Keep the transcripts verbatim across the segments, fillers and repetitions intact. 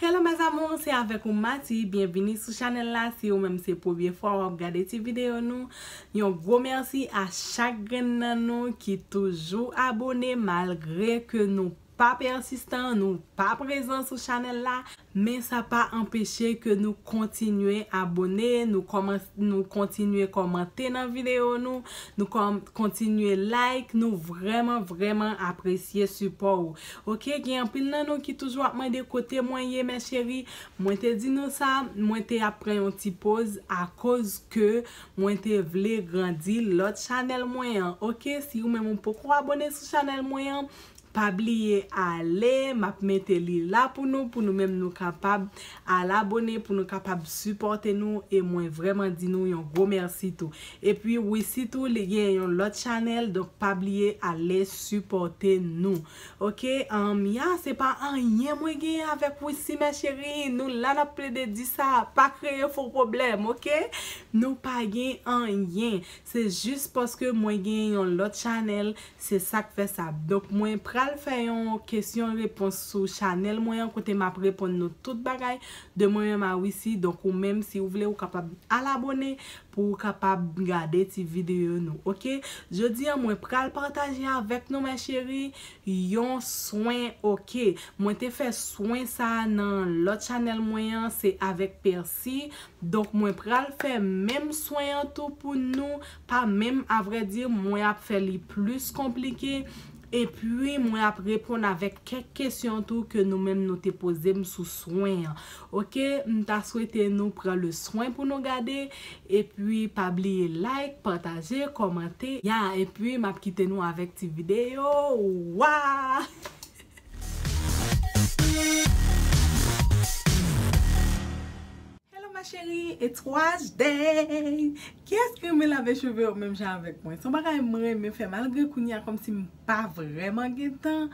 Hello mes amours, se avèk ou Mati, byenvini sou chanèl la. Si ou menm se premye fwa w ap gade ti videyo nou, yon gwo mèsi a chak grenn nan nou ki toujou abone malgre ke nou pa pèsistan, nou pa prezan sou chanèl la, men sa pa anpeche ke nou kontinye abone, nou kòman-, nou kontinye kòmante nan videyo nou, nou kòm-, kontinye like, nou vrèman, vrèman apresye sipò ou. Oke, gen anpil nan nou ki toujou ap mande kote mwen ye, mes chéries. Mwen te di nou sa, mwen te ap pran yon ti poz akoz ke mwen te vle grandi lòt chanèl mwen an. Oke, si ou menm ou poko abone sou chanèl mwen an, pa bliye ale, m ap mete li la pou nou, pou nou menm nou kapab al abone, pou nou kapab sipòte nou, e mwen vrèman di nou yon gwo mèsi tou. Epi Wissy tou, li gen yon lòt chanèl, donk pa bliye ale sipòte nou. Oke, um, ya, se pa anyen mwen genyen avèk Wissy, mes chéries, nou la n ap plede di sa, pa kreye fo pwoblèm, oke? Nou pa gen anyen, se jis paske mwen gen yon lòt chanèl, se sa k fè sa. Donk, mwen pral fè yon kesyon repons sou chanèl mwen an, kote m ap reponn nou tout bagay de mwen menm a Wissy. Donk, ou menm, si ou vle, ou kapab al abone pou ou kapab gade ti videyo nou, oke? Jodi an, mwen pral pataje avèk nou, mes chéries, yon swen, oke? Mwen te fè swen sa a nan lòt chanèl mwen an, se avèk pèsi. Donk, mwen pral fè menm swen an tou pou nou, pa menm, avrèdi, mwen ap fè li plis konplike. Epi, mwen ap reponn avèk kèk kesyon tou ke nou menm nou te poze m sou swen an. Oke, m ta swete nou pran le swen pou nou gade, epi pa bliye like, pataje, kòmante. Ya, epi m ap kite nou avèk ti videyo. Wa! Hello ma chérie, it's wash day! Kiyès ki renmen lave cheve yo menm jan avèk mwen? Se yon bagay mwen renmen fè malgre kounye a kòmsi m pa vrèman gen tan.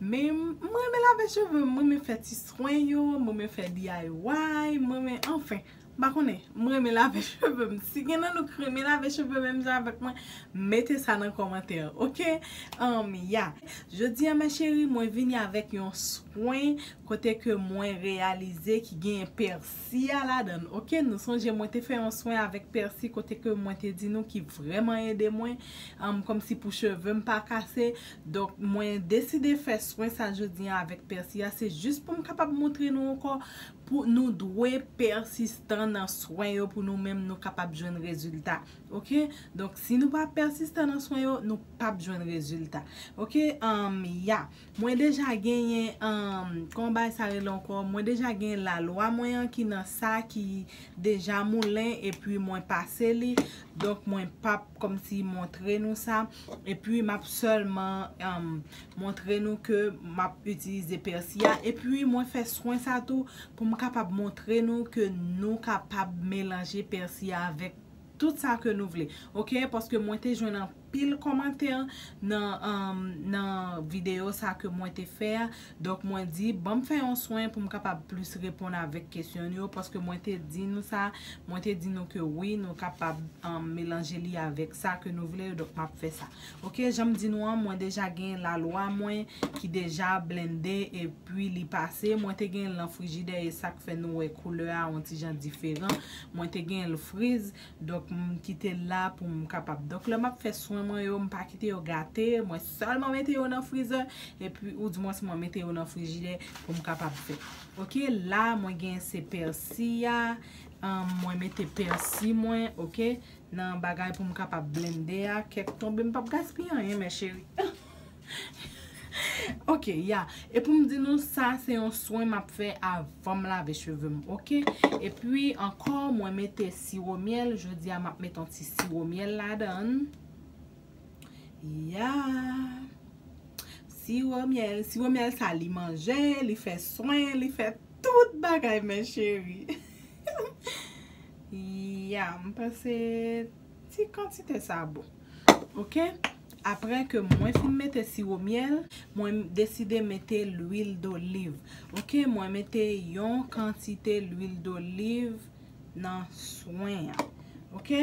Men m renmen lave cheve m, mwen renmen fè ti swen yo, mwen renmen fè D I Y, mwen renmen, anfen, m pa konnen, mwen renmen lave cheve m. Si gen nan nou ki renmen lave cheve menm jan avèk mwen, mete sa nan kòmantè, oke? Um, ya. Jodi a, mes chéries, mwen vini avèk yon swen kote ke mwen reyalize ki gen pèsi a ladan l, oke? Nou sonje mwen te fè yon swen avèk pèsi kote ke mwen te di nou ki vrèman ede mwen, um, kòmsi pou cheve m pa kase. Donk, mwen deside fè swen sa jodi a avèk pèsi a. Se jis pou m kapab montre nou ankò pou nou dwe pèsistan nan swen yo pou nou menm nou kapab jwenn rezilta. Oke? Donk, si nou pa pèsistan nan swen yo, nou p ap jwenn rezilta. Oke? Um, ya. Mwen deja genyen, um, kòman bay sa rele ankò? Mwen deja gen lalwa mwen an ki nan sa ki deja moulen epi mwen pase li. Donk, mwen p ap kòmsi montre nou sa. Epi, m ap sèlman, um, montre nou ke m ap itilize pèsi a. Epi, mwen fè swen sa tou pou m kapab montre nou ke nou kapab melanje pèsi a avèk tout sa ke nou vle. Oke? Paske mwen te jwenn anpil kòmantè nan, um, nan videyo sa ke mwen te fè a. Donk, mwen di, ban m fè yon swen pou m kapab plis reponn avèk kesyon yo. Paske mwen te di nou sa, mwen te di nou ke wi, nou kapab, um, melanje li avèk sa ke nou vle yo. Donk, m ap fè sa. Oke, jan m di nou an, mwen deja gen lalwa mwen ki deja blende epi li pase. Mwen te gen l nan frijidè e sa k fè nou wè koulè a yon ti jan diferan. Mwen te gen l friz, donk m kite l la pou m kapab. Donk lè m ap fè swen mwen yo, m pa kite yo gate, mwen sèlman mete yo nan frizè, epi, ou dimwens mwen mete yo nan frijidè pou m kapab fè. Oke, la mwen gen se pèsi a, um, mwen mete pèsi mwen, oke, nan bagay pou m kapab blende a, kèk tonbe, m p ap gaspiye anyen, mes chéries. Oke, ya. E pou m di nou, sa se yon swen m ap fè avan m lave cheve m, oke? Epi ankò, mwen mete siwo myèl. Jodi a, m ap mete yon ti siwo myèl ladan l. Ya. Siwo myèl. Siwo myèl sa, li manje, li fè swen, li fè tout bagay, mes chéries. Ya, m panse ti kantite sa bon. Oke? Apre ke mwen fin mete siwo myèl, mwen deside mete lwil doliv. Oke? Mwen mete yon kantite lwil doliv nan swen an. Oke?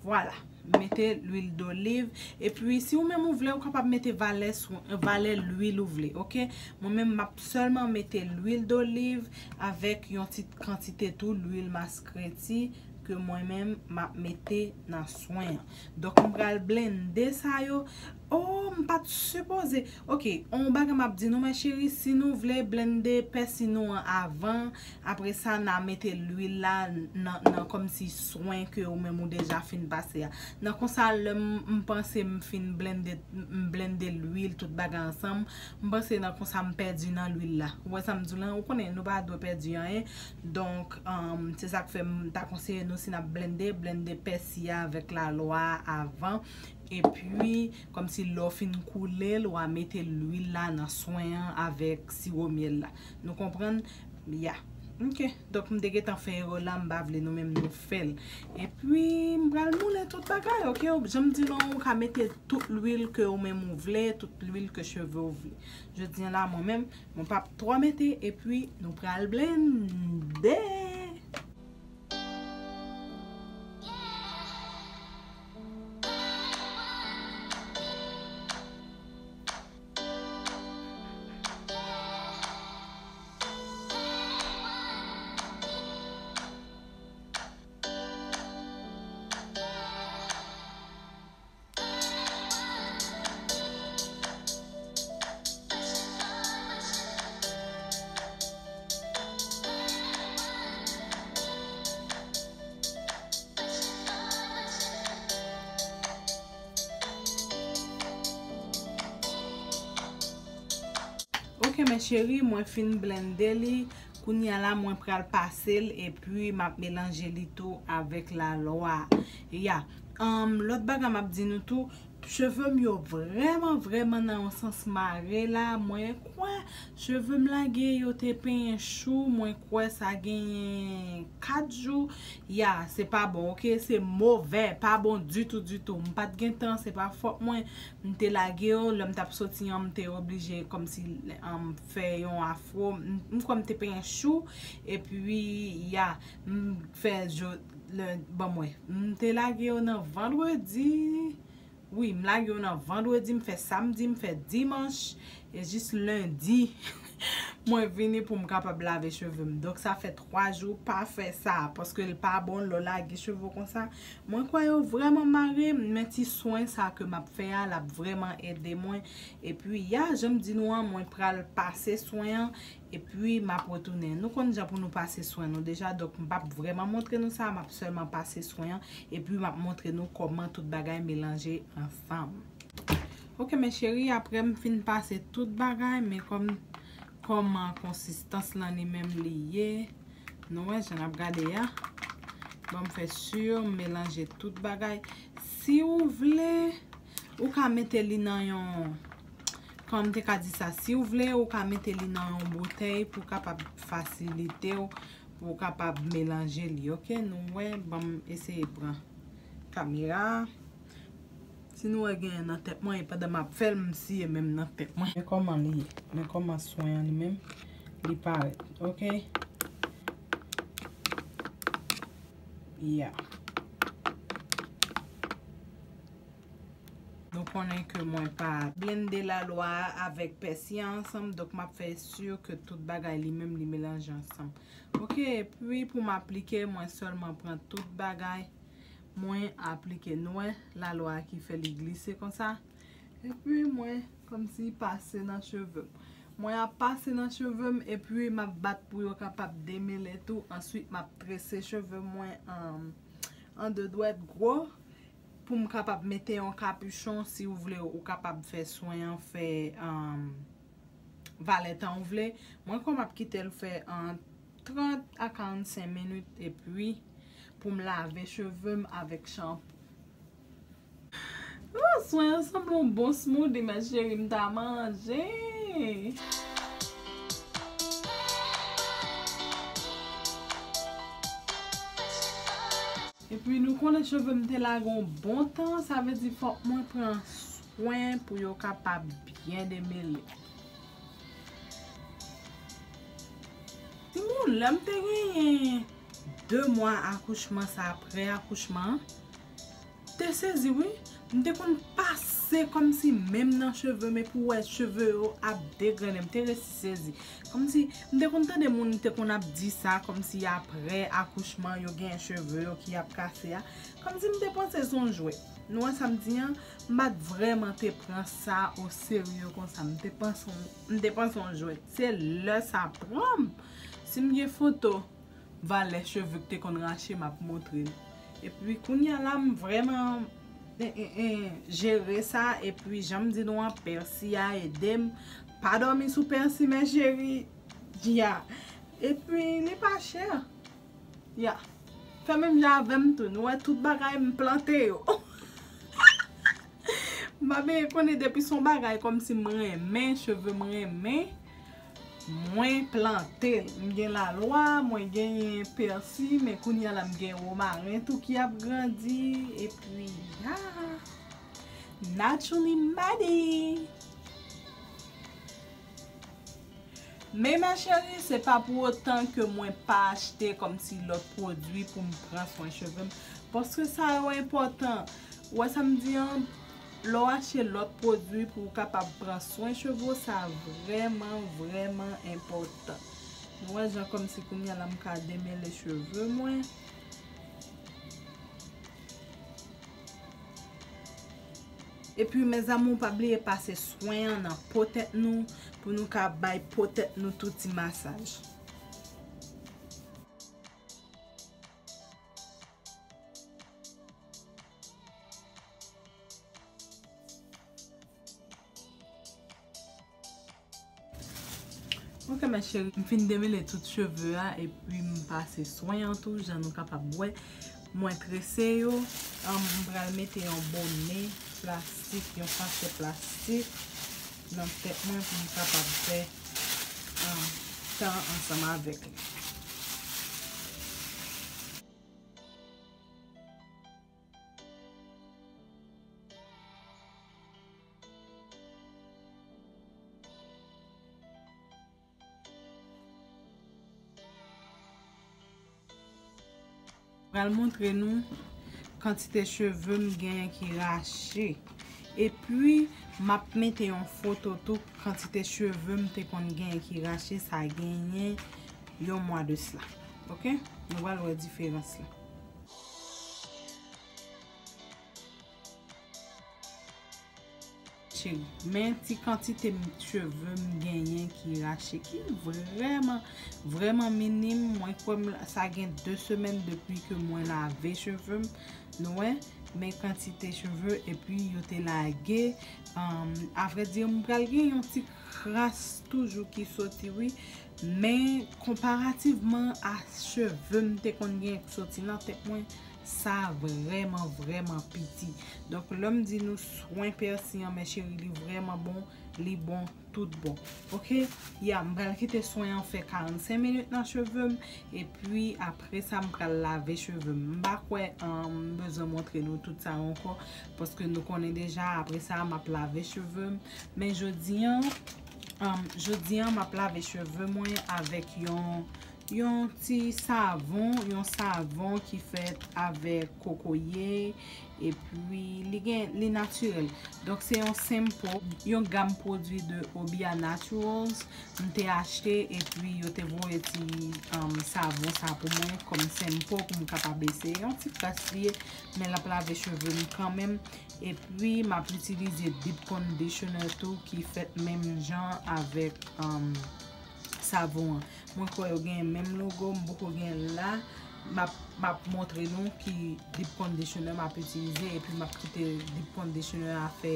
Vwala. Mete lwil doliv. Epi, si ou menm ou vle, ou kapab mete valè, swen, valè lwil ou vle, oke? Mwen menm, m ap sèlman mete lwil doliv avèk yon ti kantite tou lwil maskreti ke mwen menm, m ap mete nan swen an. Donk, m pral blende sa yo. Oh, m pa t sipoze. Oke, yon bagay m ap di nou, mè cheri, si nou vle blende pèsi nou an avan, apre sa, n a mete lwil la nan, nan kòmsi swen ke ou menm ou deja fin pase a. Nan konsa, lè m, m panse m fin blende, m blende lwil, tout bagay ansanm, m panse nan konsa m pèdi nan lwil la. Ou wè sa m di w lan? Ou konnen, nou pa dwe pèdi anyen. Donk, um, se sa k fè m ta konseye nou, si n ap blende, blende pèsi a avèk lalwa a avan. Epi, kòmsi lè w fin koule l, w a mete lwil la nan swen an avèk siwo myèl la. Nou konprann? Ya. Ok. Donk, m te gentan fè erè la, m pa vle nou menm nou fè l. Epi, m pral moulen tout bagay, ok? Jan m di nou, ou ka mete tout lwil ke ou menm ou vle, tout lwil ke cheve w vle. Jodi a la, mwen menm, mwen p ap twò mete, epi nou pral blende. Ok, mè cheri, mwen fin blende li. Kounye a la, mwen pral pase l epi m ap melanje li tou avèk lalwa. Ya. Um, lòt bagay m ap di nou tou, cheve m yo vrèman, vrèman nan yon sans mare la. Mwen kwè cheve m lage yo te penyen chou. Mwen kwè sa genyen kat jou. Ya, se pa bon, ok? Se movè, pa bon ditou, ditou. M pa t gen tan, se pa fòt mwen. M te lage yo, lè m t ap soti an, m te oblije kòmsi, um, fè yon afro. M, m kwè m te penyen chou, epi, ya, m fè jo-, lè, ban m wè. M te lage yo nan vandredi. Wi, m lage yo nan vandredi, m fè samdi, m fè dimanch, e jis lendi, mwen vini pou m kapab lave cheve m. Donk, sa fè twa jou pa fè sa, paske l pa bon lè w lage cheve w konsa. Mwen kwè yo vrèman mare, men ti swen sa ke m ap fè a, l ap vrèman ede mwen. Epi, ya, jan m di nou an, mwen pral pase swen an, epi m ap retounen. Nou konn jan pou nou pase swen nou deja, donk m p ap vrèman montre nou sa, m ap sèlman pase swen an, epi m ap montre nou kòman tout bagay melanje ansanm. Ok, mè cheri, apre m fin pase tout bagay, men kòm, kòman konsistans lan li menm li ye, nou wè, jan n ap gade a. Bon, m fè si m melanje tout bagay. Si ou vle, ou ka mete li nan yon, kòman m te ka di sa, si ou vle, ou ka mete li nan yon boutèy pou kapab fasilite w, pou w kapab melanje li, ok? Nou wè, ban m eseye pran kamera. Si nou wè genyen nan tèt mwen, e pandan m ap fè l, m siye menm nan tèt mwen. Men kòman li ye. Men kòman swen an li menm, li parèt. Ok? Ya. Nou konnen ke mwen pa blende lalwa a avèk pèsi a ansanm, donk m ap fè si ke tout bagay li menm li melanje ansanm. Ok, epi pou m aplike, mwen sèlman pran tout bagay. Mwen aplike nwè, lalwa a ki fè li glise konsa. Epi mwen kòmsi pase nan cheve m. Mwen ap pase nan cheve m, epi m ap bat pou yo kapab demele tou. Answit, m ap trese cheve mwen an, an de dwèt gwo pou m kapab mete yon kapichon. Si w vle, ou kapab fè swen an, fè, um, valè tan ou vle. Mwen kwè m ap kite l fè ant trant a karannsenk minit epi pou m lave cheve m avèk chanpou. Oh, swen an sanble yon bon smoothie, mè cheri, m ta manje. Epi nou konnen cheve m te la gen yon bon tan, sa vle di fòk mwen pran swen pou yo kapab byen demele. Timoun, lè m te genyen de mwa akouchman sa, apre akouchman an, Te sezi wi. M te konn pase kòmsi menm nan cheve m, epi w wè cheve yo ap degrennen. M te resi sezi. Kòmsi m te konn tande moun te konn ap di sa, kòmsi apre akouchman yo gen cheve yo ki ap kase a. Kòmsi m te panse se yon jwèt. Nou wè sa m di an? M pa t vrèman te pran sa o serye konsa. M te panse, m te panse yon jwèt. Se lè sa pran m. Si m gen foto valè cheve k te konn rache, m ap montre l. Epi kounye a la, m vrèman, en, en, en, jere sa. Epi jan m di nou an, pèsi a ede m. Pa dòmi sou pèsi, mes chéris. Ya. Epi li pa chè. Ya. Fè menm jan avè m tou. Nou wè tout bagay m plante yo. M pa byen konnen depi se yon bagay kòmsi m renmen, cheve m renmen, mwen plante l. M gen lalwa, mwen genyen pèsi, men kounye a la m gen womaren tou ki ap grandi, epi, ah, naturally body. Men ma chérie, se pa pou otan ke mwen pa achte kòmsi lòt pwodui pou m pran swen cheve m. Paske sa yo enpòtan. Ou wè sa m di an? Lè w achte lòt pwodui pou w kapab pran swen cheve w, sa vrèman, vrèman enpòtan. Nou wè jan kòmsi kounye a la m ka demele cheve mwen. Epi, mes amours, pa bliye pase swen an nan po tèt nou, pou nou ka bay po tèt nou tou ti masaj. Ok, mes chéris, m fin demele tout cheve a, epi m pase swen an tou, jan nou kapab wè. Mwen trese yo, um, m pral mete yon bone plastik, yon sachè plastik nan tèt mwen pou m kapab fè, um, tan ansanm avèk li. Pral montre nou kantite cheve m genyen ki rache. Epi, m ap mete yon foto tou kantite cheve m te konn genyen ki rache, sa genyen yon mwa de sla. Ok? Nou pral wè diferans la. Cheri, men ti kantite m, cheve m genyen ki rache, ki vrèman, vrèman minim. Mwen kwè m, sa gen de semèn depi ke mwen lave cheve m. Nou wè, men kantite cheve, epi yo te lage. Um, avrèdi, m pral gen yon ti kras toujou ki soti, wi. Men, konparativman a cheve m te konn gen k soti nan tèt mwen, sa vrèman, vrèman piti. Donk, lè m di nou swen pèsi an, mes chéris, li vrèman bon, li bon, tout bon. Ok? Ya, m pral kite swen an fè karannsenk minit nan cheve m, epi apre sa, m pral lave cheve m. M pa kwè, um, m bezwen montre nou tout sa ankò, paske nou konnen deja, apre sa, m ap lave cheve m. Men jodi an, um, jodi an, m ap lave cheve mwen avèk yon, yon ti savon, yon savon ki fèt avèk kokoye, epi li gen, li natirèl. Donk, se yon senpo, yon gam pwodui de Obia Naturals. M te achte, epi yo te voye ti, um, savon sa pou mwen kòm senpo pou m kapab eseye. Yon ti kras li ye, men l ap lave cheve m kanmenm. Epi, m ap itilize deep conditioner tou ki fèt menm jan avèk, um, savon an. Mwen kwè yo gen menm logo, m poko gen l la. M ap, m ap montre nou ki deep conditioner m ap itilize, epi m ap kite deep conditioner a fè,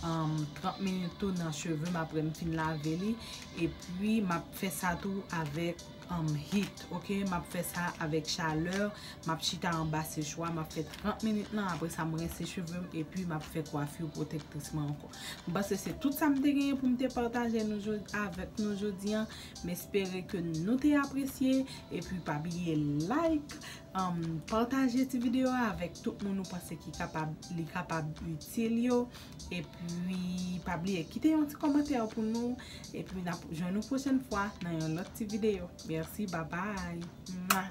um, trant minit tou nan cheve m apre m fin lave li. Epi, m ap fè sa tou avèk um, heat, ok? M ap fè sa avèk chalè, m ap chita anba sechwa, m ap fè trant minit lan, apre sa m rense cheve m, epi m ap fè kwafi pwotektris mwen ankò. M panse se tout sa m te genyen pou m te pataje nou jodi, avèk nou jodi an. M espere ke nou te apresye, epi pa bliye like, um, pataje ti videyo a avèk tout moun ou panse ki kapab, li kapab itil yo. Epi, pa bliye kite yon ti kòmantè pou nou. Epi, n ap jwenn nou pwochèn fwa nan yon lòt ti videyo. Mèsi, babay. Mwa.